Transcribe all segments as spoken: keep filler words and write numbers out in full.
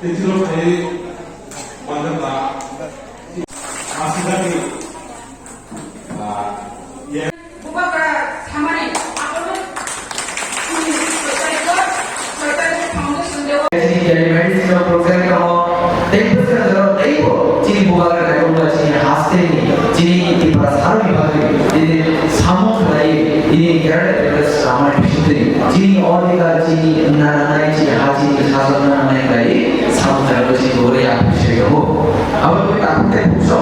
Tei chwng khlaiwi manjakma aswk dagi, ah, ye- Bubagra samani abono chini Soitanpur, Soitanpur Foundation de. Chini telemedicine o project tongo, tei bwskango teibo chini bubagra kaitorma chini hasteni, chini Tripura saroni bagwi, chini samung khlai, chini kerala samani bisingtwi, chini odhikar, chini nangnai, chini ha, chini sajakna nangnai khlai, samung khlai chini buburi appreciate tongo. Abo khe takhuk tei bukso.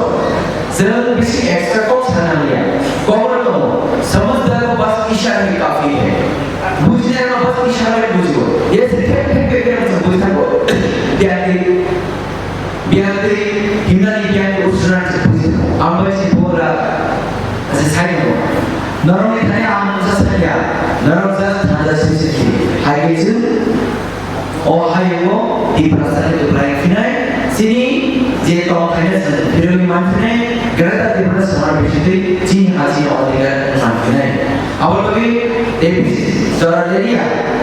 Chwng bisi extra kok sana liya. Kokno tongo, "Samajhdar ko bas isharai kafi hai." Bujinai no bas isharai bujibo. Ye se thek thek thek thek se buji thango. Biyang twi, biyang twi, himnani biyang twi usrana se buji thango. Ambai se bora se sai thango. Norokni thani ang mungsa sanya. Norok just thanda sisi. Hai ke chwng O hayungo Tiprasani kwplai phinai, chini je tongthaino chwng phirwi manphinai, Greater Tiprasa Samaj bisingtwi chini ha chini odhikar manphinai. Abo bagwi A P C jora area,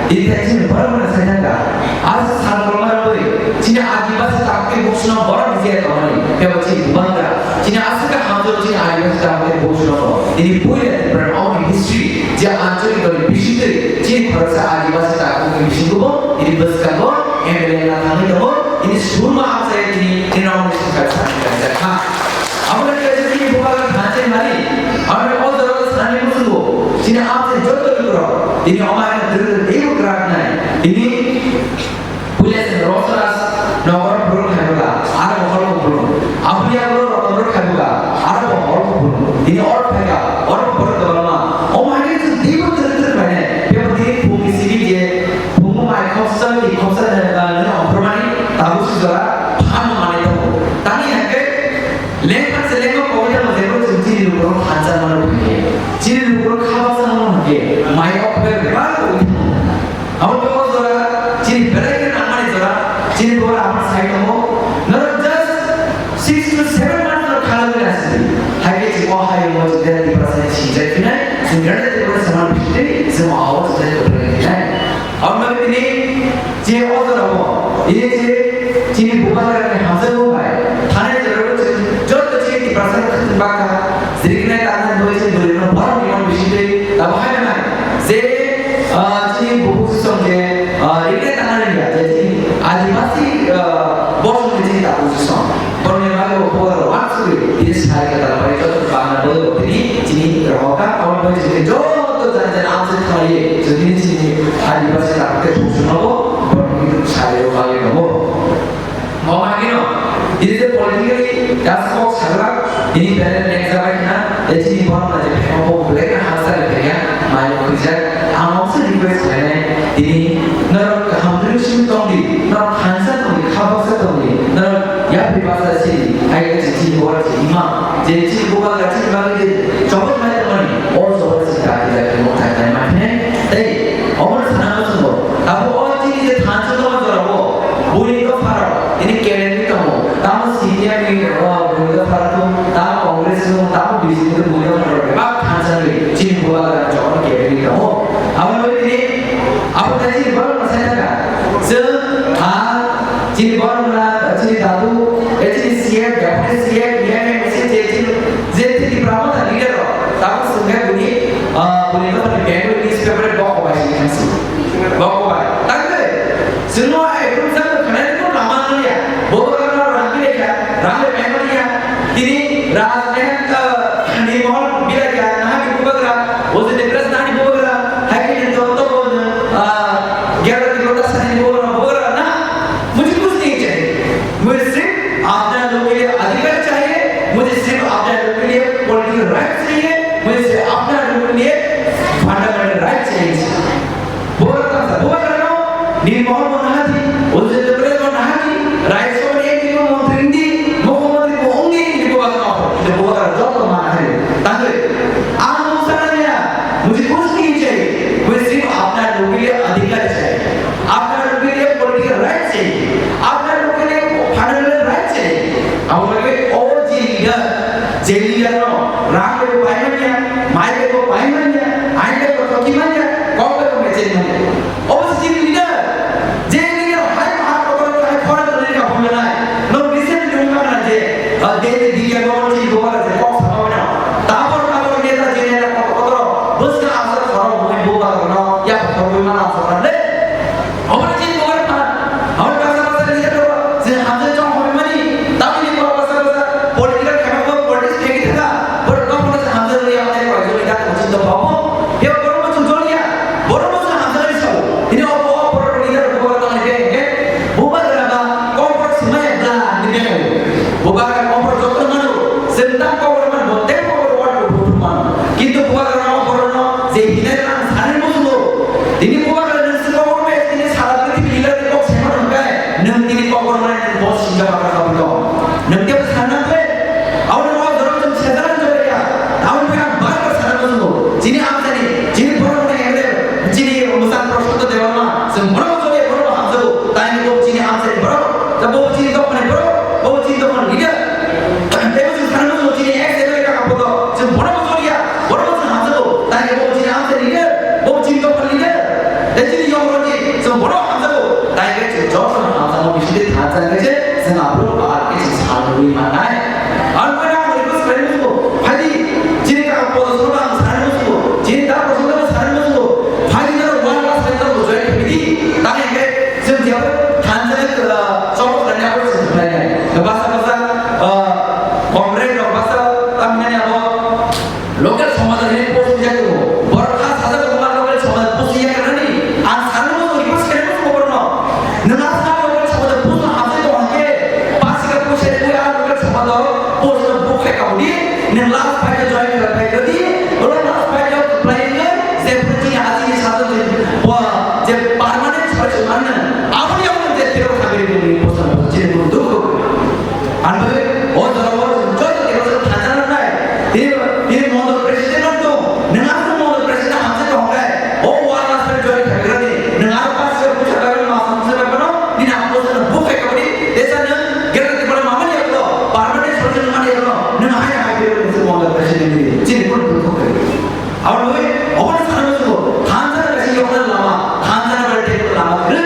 tini thai chini borok mano sai thangkha. Asa sal kolma rwui chini Adibasi takhuk tei bukhuksongno borok ni je tongmani, tei bo chini bubagra, chini aswk khe hamjak chini Adibasi takhuk tei bukhuksongno tini puila Tripura ni history je anchalik dol ni bisingtwi chini khoroksa Adibasi takhuk ni bisingo bo tini bwskango M L A wngna thangwi tongo, tini surma amchai tini, tini rok ni sika sani kaijak kha. Abo ni kaisa tini bubagra thansa mani, abo ni o jora o sani muchungo, tini amchai joto lukurok, tini omo hai dwrwng teibo kwrak nai, tini puila se Rosras nokor burung khaibuka, aro bo hol burung, abuya burung rokor khaibuka, aro bo hol burung, tini or khaika, or burung kwbangma, omo hai teibo dwrwng dwrwng khainai, bebo tini phungni simi je, Phungo mai khopsa, twi khopsa, eh, nini ongkhormani tabuk si jora phan manwi tongo. Tamni hwnkhe lengkha se lengkha kowai tamo jebo chwng chini lukurok thansa mano hwnkhe, chini lukurok kha baksa mano hwnkhe, mai o phai bebak kowai tamo. Abo khe o jora chini belai khe nangmani jora, chini lukurok abo sai tongo. Norok just six to seven months no khalagwi nasi. Hai khe chwng o hayung o chwng Tiprasa ni sinjak phinai, chwng Greater Tiprasa Samaj bisingtwi chwng o hayung o chwng Tiprasa phinai. Aboni bagwi tini je o jorao, ini je chini bubagrani hamjakmung bai thanai jorao chwng joto chini Tiprasa khwtwng bakha, jiriknai tangnani bagwi chini bwrwirokno borokni imang bisingtwi abo hai nai je, ah, chini bukhuk song je, ah, riknai tangnani ya je chini Adibasi, ah, bosongni chini tabuk song. Borokni bagwi bo bubagra wansugwi tini sai kwtal bai joto bangna bagwi bo tini chini rohorkha, aboni bagwi chini joto jani jani amchai khlaiwi chwng tini chini Adibasi takhuk tei bukhuksongno bo borokni sai bagwi tongo. Mo hai kheno tini je politically das kok sajak tini belai neng jabai khna, tei chini borokno je pheno bo belai khna hasteni phaiya, mai khwijak. Ang moksa request khlainai, tini norok kaham dwrwng simi tongdi, norok thansa tongdi, kha baksa tongdi, norok yapri baksa sidi, hai khe chini borok chini ma, je chini bubagra chini bagwi je chobok nai tongmani, o chobok chini dati dati mokthai khlai ma khe, tei obono sana muchungo, abo o chini je thansa tongma jorao, buni dopharo, tini kelengwi tongo, tamo C P M ni, o, buni dopharo, tamo Congress ni, tamo B J P ni, buni dopharo, bebak thansa ni, chini bubagra chobok kelengwi tongo. Abo no tini, abo tei chini borok no sai thangkha. Chwng, ah, chini borok no, chini dadu, eh, chini C M, deputy C M, M L A, M C, je chini, je chini Tipra Motha leader rok, tabuk swngkha bini, ah, bini dophani Bengali newspaper bok bai sini khansi. Bok bai. Tangkhe, chwngno, eh, brum jang khanai no lama no ya. Bo borok no rang bile kha, rang le Bengali ya. Tini Raj Mehan, ah, ni mohor bile kha, naha ki bubagra, o je Debraj nani bubagra, hai ke to to, ah, gyara ki kota sani bubagra, bubagra na, mujhe kuch nahi chahiye. Mujhe sirf apna log ke liye adhikar chahiye, mujhe sirf apna log ke liye political right chahiye, mujhe sirf apna log ke liye fundamental right chahiye. Bubagra tangsa, bubagra no, Nirmohon bo naha di, Ujjwala Debbarma bo naha di, Rajya Sabha ni M P bo montri wng di, mukhyamantri bo wng di, hinwi bubagra no, kintu bubagra joto mana khaio. Tangwi, ang mungsa nangya, mujhe kuch nahi chahiye, mujhe sirf apna log ke liye adhikar chahiye, apna log ke liye political right chahiye, apna log ke liye fundamental right chahiye. Abo bagwi o je leader, je leader no rang bai bo pai manya, mai bai bo pai manya, ain bai bo thoki manya, kok bai bo mechai manya. Obo se chini leader. Je leader hai Tini bubagra nwng se kokborok bai tini sara prithibi leader ni kok saimano hwnkhe, nwng tini kokborok bai nwng bo sinja bagra kabui tongo. Nwng tei sana khe, abo nwng o dhormo chwng sejana jora ya. Abo wngkha ang bar bar sana muchungo. Chini amchani, chini borok ni M L A, chini mwchang Prashanta Debbarma, chwng bono bo jora ya, bono bo hamjago. Taini bo chini amchani borok, bo chini dophani borok, bo chini dophani leader. Tei bo chwng sana muchungo chini ex M L A kaka poto, chwng bono bo jora ya. Borok chwng hamjago, taini bo chini amchai leader, bo chini dophani leader. Tei chini yong rok ni chwng bono hamjago, taini chwng joto no hamjakma bisingtwi thansa khe se chwng aphuru bahar khe chwng sal rwui mannai. Ang khe ang request khlai muchungo, phaidi chini kaka poto sono ang sal muchungo, chini da poto sono sal muchungo, phaidi nang wal la sai nang join khlai di, taini khe chwng jeba thansa khe chwng chok khlai nai abo chwng khlai nai. Basa basa, ah, comrade rok basa tamni abo. Local somaj ni post ya ko. Borok kha sajak wngma local somaj post ya ka nani. Ang sanu mo request kene mo borno. Nang asma local somaj post no hapse to hake. Pasika post ya ko ya local somaj post no book khe ka di. Nang last fight join khe ka di. Olo last fight apply ngai. Je phuti aji ni sajak ni. Bo je permanent solution man. Aboni aboni je tero khabiri ni post no je dukh. Ang bai, o jora o joto tei o thansa nangnai. Tini, tini mondol president ang tong. Nwng aswk mondol president hamjak tong khe, o wal aswk join khagrani. Nwng aro pas khe puisa khagrani mas hamjak bai bono. Nini ang post no book khe kabri. Tesa nwng greater Tripura mamani yaklo, permanent solution mani yaklo. Nwng hai hai khe nwng mondol president ni. Chini kun kun khe. Abo noi, obo no sana muchungo, thansa no kaisa yokna lama, thansa no bai tei lama kwrwi.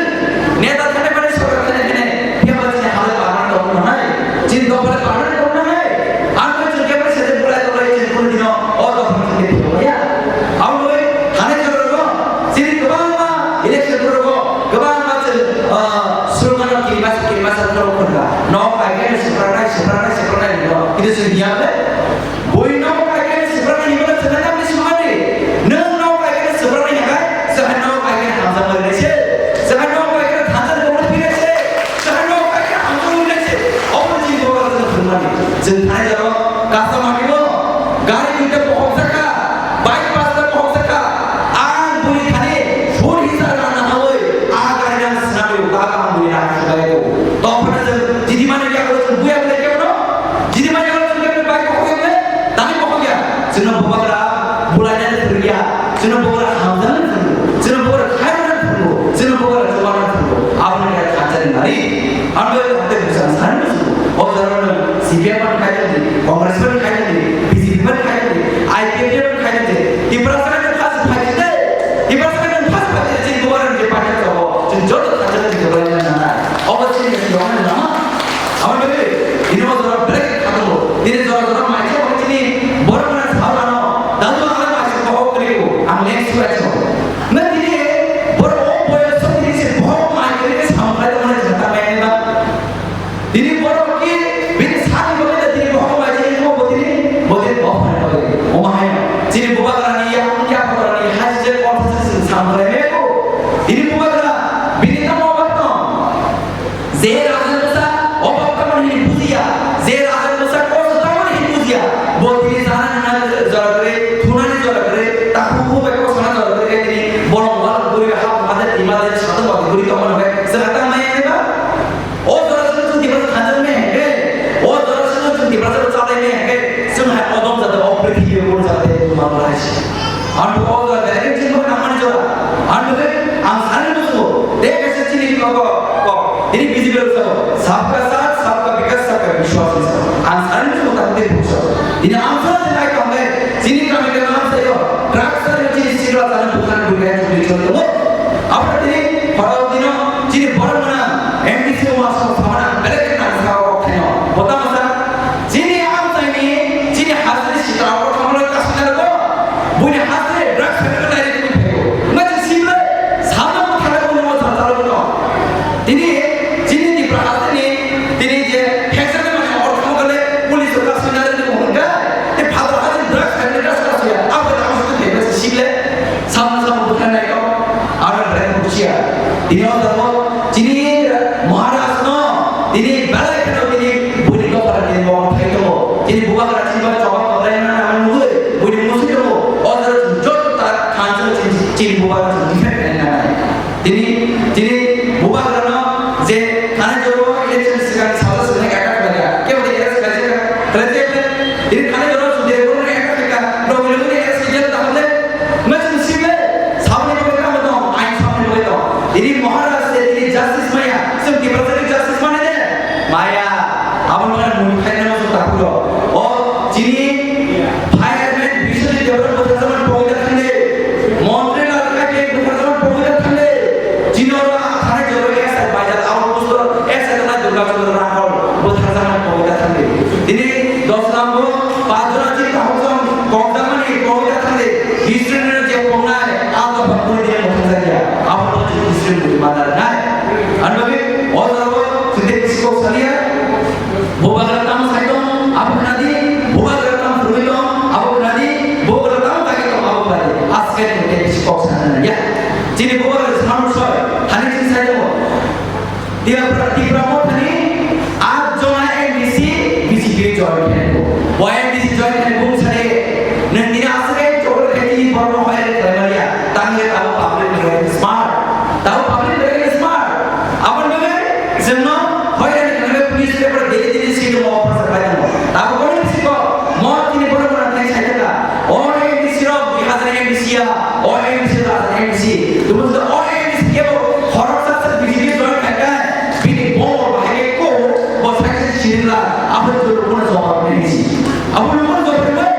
Neta thani mani sorkar thani thani, phiya ba chini halai parman tong nanai, chini dopha le parman tong nanai. Ang khe chwng khe bai sete bulai tolai chini kunu dino, o dopha chini phiya ya. Abo noi, thani jorok no, chini kwbangma election borok o, kwbangma chwng, ah, slogan o kirima kirima sa khoro khonga. Nok bai khe swprangnai, swprangnai, swprangnai no, kintu chwng ya le. Bui nok bai khe swprangnai hinwi chwng tamni swmani. Nwng nok bai khe swprangnai hwnkhai, chwng hai nok bai khe hamjakma rinai se. Chwng hai nok bai khe thansa ni borok rinai se. Chwng hai nok bai khe hamjakma rinai se. Obo chini borok chwng thwngmani. Chwng thani jaro kasa mani bo gari duita bohok jakha, bike pasta bohok jakha. Ang bui thani phone hisa rana hawi, a gari rang sinawi, ba ang bui rang sinawi. Topana chwng jidi mani yaklo chwng buya bwlai khe bono. Jidi mani yaklo chwng khe bai bohok yakle. Tani bohok ya, chwngno bubagra bulaina phwrwngya, chwngno bubagra hamjakna phwrwngo, chwngno bubagra khairokna phwrwngo, chwngno bubagra chubarna phwrwngo. Aboni khe thansa ni nari. Ang bai hate bwsang sani bwsang. O jora no C P M ban khairokdi, Congress ban khairokdi, B J P ban khairokdi, I P F T ban khairokdi. Tiprasa ni khas khairokdi. Tiprasa ni khas khairokdi. Chini bubagra ni paita chobo. Chwng joto thansa ni bulaina nana. Obo chini yokna nama. Abo ni bagwi, tini o jora belai khe khatungo. Tini jora jora maithe bo tini borok mane sao ano, dadu ang maithe bohok kwrwi o, ang leng suai tho. Na tini borok o boyos o tini se bohok mai kwrwi khe samung khlai tongmani jata mai ba. Tini borok ki bini sani bagwi da tini bohok mai tini bo tini, bo tini bohok mai bagwi. O ma hai, tini bubagra ni ya, ya bubagra ni hai je kon se samung khlai me ko. Tini bubagra bini tamo obat no. Je raja bwsa obak tamani hini bujiya, je raja bwsa kosto tamani hini bujiya, bo tini jana nana jora kwrwi, thunani jora kwrwi, takhuk khuk bai kosana jora kwrwi khe tini bolong wal buri hap made twi made satung bati buri tongmani hwnkhe chwla tang maya nai ba? O jora sino chwng Tiprasa thansa maya hwnkhe, o jora sino chwng Tiprasa chalai maya hwnkhe, chwng hai odom jata o prithibi o jata tei tongma lai si. Ang bo o jora direct chini bo nangmani jora. Ang bo ang sani musugo. De kaisa chini ko ko ko. Ini B J P lo sabo. Sabka saath, sabka vikas, sabka vishwas ni sabo. Ang sani musugo tak de musugo. Ini ang sani musugo tak de. Chini kami ke naam se yo. Drugs sari chini sila sani bukan bukan chini chini chini. Apa tini para dino chini bor mana M D C o masuk sama na belek na sa o keno. Bota masa. Chini amchaini, chini hasteni sitra o thangmani kasina rwgo. Buini haste drugs habwi nai rwgwi phaigo. Wngkha chini simle, samno bwthai rwgwi nungma jajalo wngkha. Tini, chini Tipra hasteni, tini je phekjagwi mani orthomo kale, police o kasina rwgwi wngkha. Tei phatar hasteni drugs habwi drugs kasina, abo tamo sotwi phaigo chini simle. Samno samno bwthai nai kok, aro rek busia. Tini o jabo, chini Maharaj no, tini belai kheno tini buini dophani tini bo thai tongo. Tini bubagra chini ba choba koblai na nang nugui, buini musi tongo. O jaro joto ta thansa chini, chini bubagra chini defend khlai na. Chwng bwtwi ma narwknai. Ani bagwi o jagao chwng tei bisi kok saliya. Bubagra tamo sai tong, abo khna di. Bubagra tamo phurwi tong, abo khna di. Bubagra tamo tagi tong, abo khna di. Aske chwng tei bisi kok sana nangya. Chini bubagra se manwi soi, thani chwng sai tongo. Tipra, Tipra Mothani at jona M D C B J P join khainai bo. Bo M D C join khainai bung sari, nwng tini aswk khe chokol khe tini borokno hoyar khlai manya. Tangwi abo public ni bagwi smart. Tabo public ni bagwi smart. Aboni bagwi chwngno hoyar khlai manya, police paper daily daily swi tongo, offer sa khlai tongo. Tabo kono bisi kok, mo tini borok rok nai sai thaka. O M D C rok dui hazar M D C ya, o M D C rok dui hazar M D C. Tubun sa o M D C kebo khoroksa sa B J P join khaikha, bini bor bahai khe ko, bo saisa sirinla, abo dulu kono jawab M D C. Abo dulu kono jawab M D C.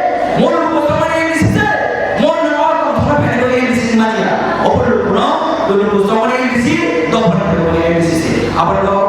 Mo dulu kono jawab M D C se, mo dulu kono jawab M D C mania. Abo dulu kono, dulu kono jawab M D C, dopha dulu kono M D C se. Abo dulu